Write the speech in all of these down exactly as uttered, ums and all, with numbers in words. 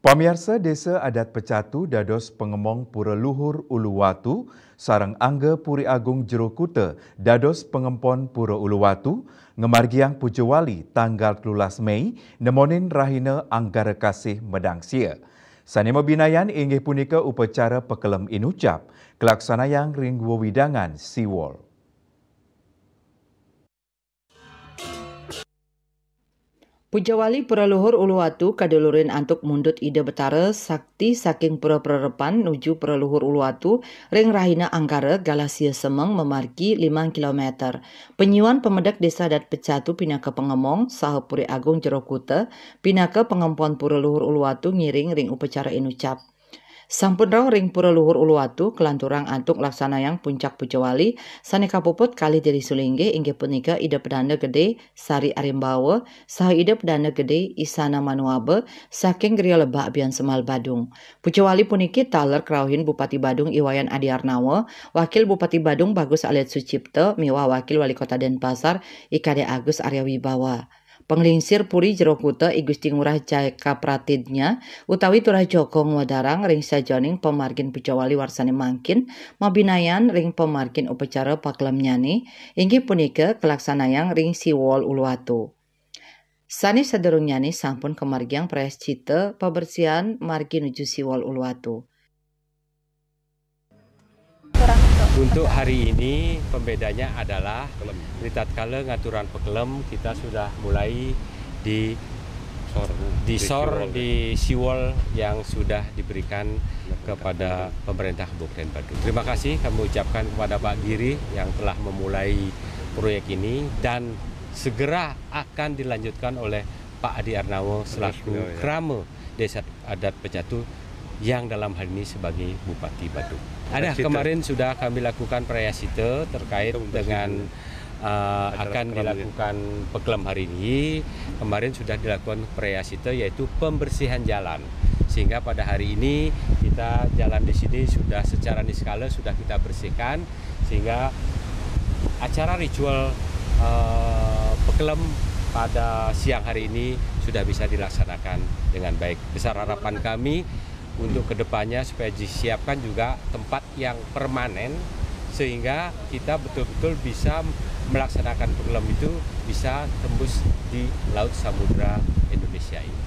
Pamiarsa, Desa Adat Pecatu dados pengemong Pura Luhur Uluwatu sareng Angga Puri Agung Jero Kuta dados pengempon Pura Uluwatu ngamargiang pujawali tanggal telulas Mei nemonin rahina Anggara Kasih Medangsia. Sane mabinayan inggih punika upacara pekelem inucap, kalaksanayang ring wewidangan Siwol. Pujawali Pura Luhur Uluwatu kadulurin antuk mundut Ida Betara Sakti saking Pura Prerepan nuju Pura Luhur Uluwatu ring rahina Anggara galah sia semeng mamargi limang kilometer. Penyuan pamedek Desa Adat Pecatu pinaka pangemong saha Puri Agung Jero Kuta pinaka pangempon Pura Luhur Uluwatu ngiring ring upacara inucap. Sampun rauh ring Pura Luhur Uluwatu, kalanturang antuk laksanayang puncak pujawali sane kapuput kalih Diri Sulinggih, inggih punika Ida Pedanda Gede Sari Arimbawa saha Ida Pedanda Gede Isana Manuaba saking Griya Lebak Bian Semal Badung. Pujawali puniki taler krauhin Bupati Badung I Wayan Adi Arnawa, Wakil Bupati Badung Bagus Alit Sucipta miwah Wakil Wali Kota Denpasar I Kade Agus Arya Wibawa. Panglingsir Puri Jero Kuta I Gusti Ngurah Jaka Pratidnya utawi Turah Joko Ngwadarang ring sajeroning pamargin pujawali warsane mangkin mabinayan ring pamargin upacara pakelemnyane, inggih punika kalaksanayang ring Siwol Uluwatu. Sane sadurungnyane sampun kamargiang prayascita pabersihan margi nuju Siwol Uluwatu. Untuk hari ini pembedanya adalah ritatkala ngaturan pekelem, kita sudah mulai di di sor, di siwol yang sudah diberikan kepada pemerintah Kabupaten Badung. Terima kasih kami ucapkan kepada Pak Giri yang telah memulai proyek ini dan segera akan dilanjutkan oleh Pak Adi Arnawa selaku krama Desa Adat Pecatu yang dalam hal ini sebagai Bupati Badung. Ada, kemarin sudah kami lakukan prayascita terkait dengan uh, akan dilakukan pekelem hari ini. Kemarin sudah dilakukan prayascita, yaitu pembersihan jalan, sehingga pada hari ini kita jalan di sini sudah secara niskala sudah kita bersihkan, sehingga acara ritual uh, pekelem pada siang hari ini sudah bisa dilaksanakan dengan baik. Besar harapan kami untuk kedepannya supaya disiapkan juga tempat yang permanen, sehingga kita betul-betul bisa melaksanakan pekelem itu bisa tembus di Laut Samudra Indonesia ini.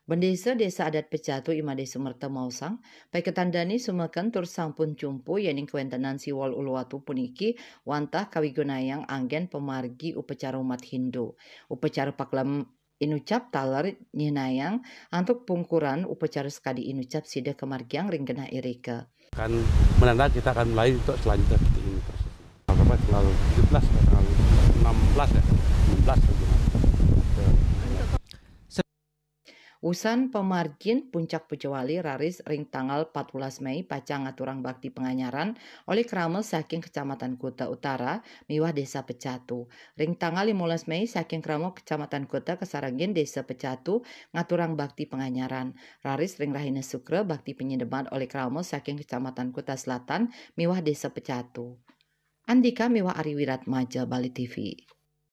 Bendesa Desa Adat Pecatu I Made Sumerta maosang, paiketan dane sumeken tur sampun cumpu yening kawentenan Siwol Uluwatu puniki wantah kawigunayang anggen pamargi upacara umat Hindu. Upacara pakelem inucap taler nyihnayang antuk pungkuran upacara sakadi inucap sida kamargiang ring genah irika. Kan menandakan kita akan mulai untuk selanjutnya seperti ini prosesnya. Berapa tanggal tujuh belas atau tanggal enam belas ya? Enam belas lagi. Usan pamargin puncak pujawali raris ring tanggal patbelas Mei pacang ngaturang bakti panganyaran olih krama saking Kecamatan Kuta Utara miwah Desa Pecatu. Ring tanggal limolas Mei saking krama Kecamatan Kuta kasarengin Desa Pecatu ngaturang bakti panganyaran. Raris ring rahina Sukra bakti panyidemat olih krama saking Kecamatan Kuta Selatan miwah Desa Pecatu. Andika miwah Ari Wiratmaja, Bali T V.